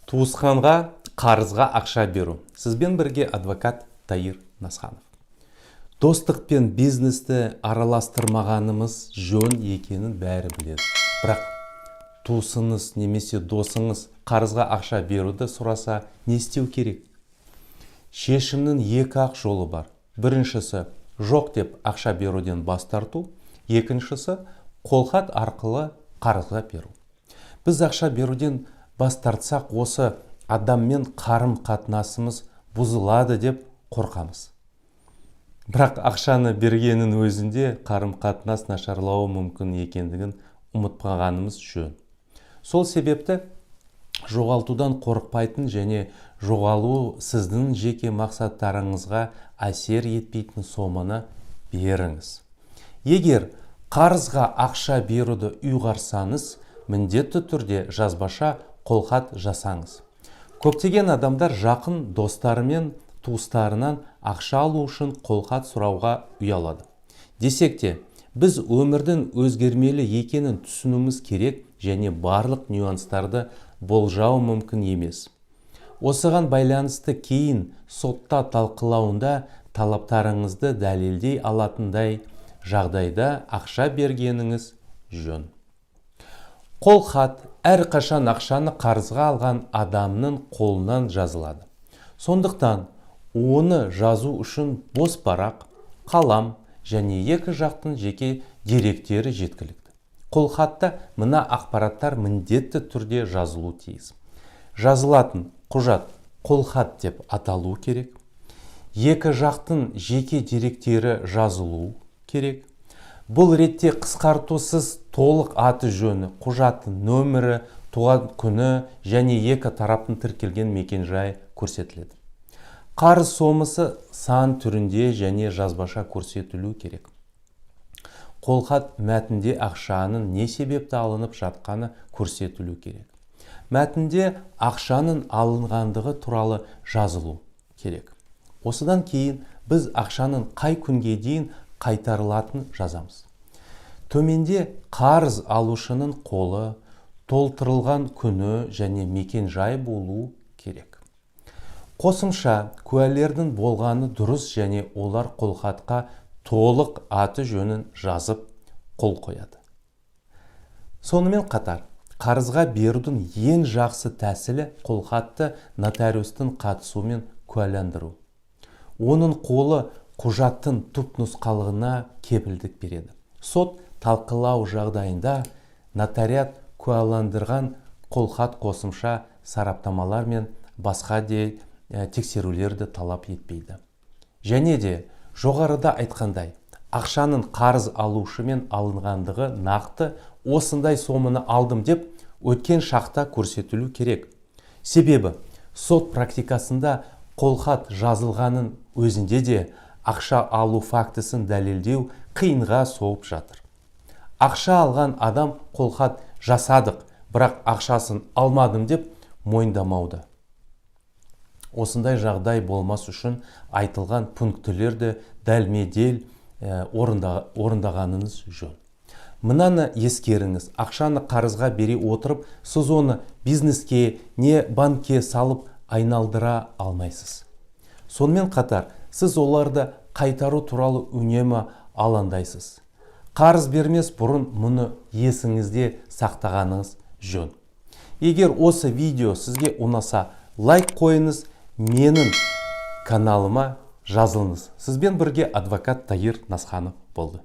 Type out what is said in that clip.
Туысқанға қарызға ақша беру. Сізбен бірге адвокат Таир Насханов. Достық пен бизнесті араластырмағанымыз жөн екенін бәрі біледі. Бірақ туысыңыз немесе досыңыз қарызға ақша беруді сұраса, не істеу керек? Шешімнің екі ақ жолы бар. Біріншісі – жоқ деп ақша беруден бас тарту, екіншісі – қолхат арқылы қарызға беру. Біз ақша беруден бас тартсақ, осы адаммен қарым қатынасымыз бұзылады деп қорқамыз. Бірақ ақшаны бергеннің өзінде қарым қатынас нашарлауы мүмкін екендігін ұмытпағанымыз жөн. Сол себепті жоғалтудан қорықпайтын және жоғалуы сіздің жеке мақсаттарыңызға әсер етпейтін соманы беріңіз. Егер қарызға ақша беруді ұйғарсаңыз, міндетті түрде жазбаша қолхат жасаңыз. Көптеген адамдар жақын достары мен туыстарынан ақша алу үшін қолхат сұрауға ұялады. Десек те, біз өмірдің өзгермелі екенін түсінуіміз керек және барлық нюанстарды болжау мүмкін емес. Осыған байланысты кейін сотта талқылауында талаптарыңызды дәлелдей алатындай жағдайда ақша бергеніңіз жөн. Қолхат әрқашан ақшаны қарызға алған адамның қолынан жазылады. Сондықтан оны жазу үшін бос парақ, қалам және екі жақтың жеке деректері жеткілікті. Қолхатта мына ақпараттар міндетті түрде жазылу тиіс. Жазылатын құжат қолхат деп аталу керек. Екі жақтың жеке деректері жазылу керек. Бұл ретте қысқартусыз толық аты жөні, құжаттың нөмірі, туған күні және екі тараптың тіркелген мекенжайы көрсетіледі. Қарыз сомасы сан түрінде және жазбаша көрсетілу керек. Қолхат мәтінде ақшаның не себепті алынып жатқаны көрсетілу керек. Мәтінде ақшаның алынғандығы туралы жазылу керек. Осыдан кейін біз ақшаның қай күнге дейін қайтарылатынын жазамыз. Төменде қарыз алушының қолы, толтырылған күні және мекен жай болу керек. Қосымша куәлердің болғаны дұрыс және олар қолхатқа толық аты жөнін жазып, қол қояды. Сонымен қатар, қарызға берудің ең жақсы тәсілі – қолхатты нотариустың қатысуымен куәландыру. Оның қолы құжаттың түпнұсқалығына кепілдік береді. Сот талқылау жағдайында нотариат куәландырған қолхат қосымша сараптамалар мен басқа де тексерулерді талап етпейді. Және де жоғарыда айтқандай, ақшаның қарыз алушымен алынғандығы, нақты осындай соманы алдым деп өткен шақта көрсетілу керек. Себебі сот практикасында қолхат жазылғанын өзінде де ақша алу фактісін дәлелдеу қиынға соғып жатыр. Ақша алған адам қолхат жасадық, бірақ ақшасын алмадым деп мойындамауда. Осындай жағдай болмас үшін айтылған пунктілерді дәлме-дәл орындағаныңыз жөн. Мынаны ескеріңіз: ақшаны қарызға бере отырып, сіз оны бизнеске не банкке салып айналдыра алмайсыз. Сонымен қатар, сіз оларды қайтару туралы үнемі алаңдайсыз. Қарыз бермес бұрын мұны есіңізде сақтағаныңыз жөн. Егер осы видео сізге ұнаса, лайк қойыңыз, менің каналыма жазылыңыз. Сізбен бірге адвокат Таир Насханов болды.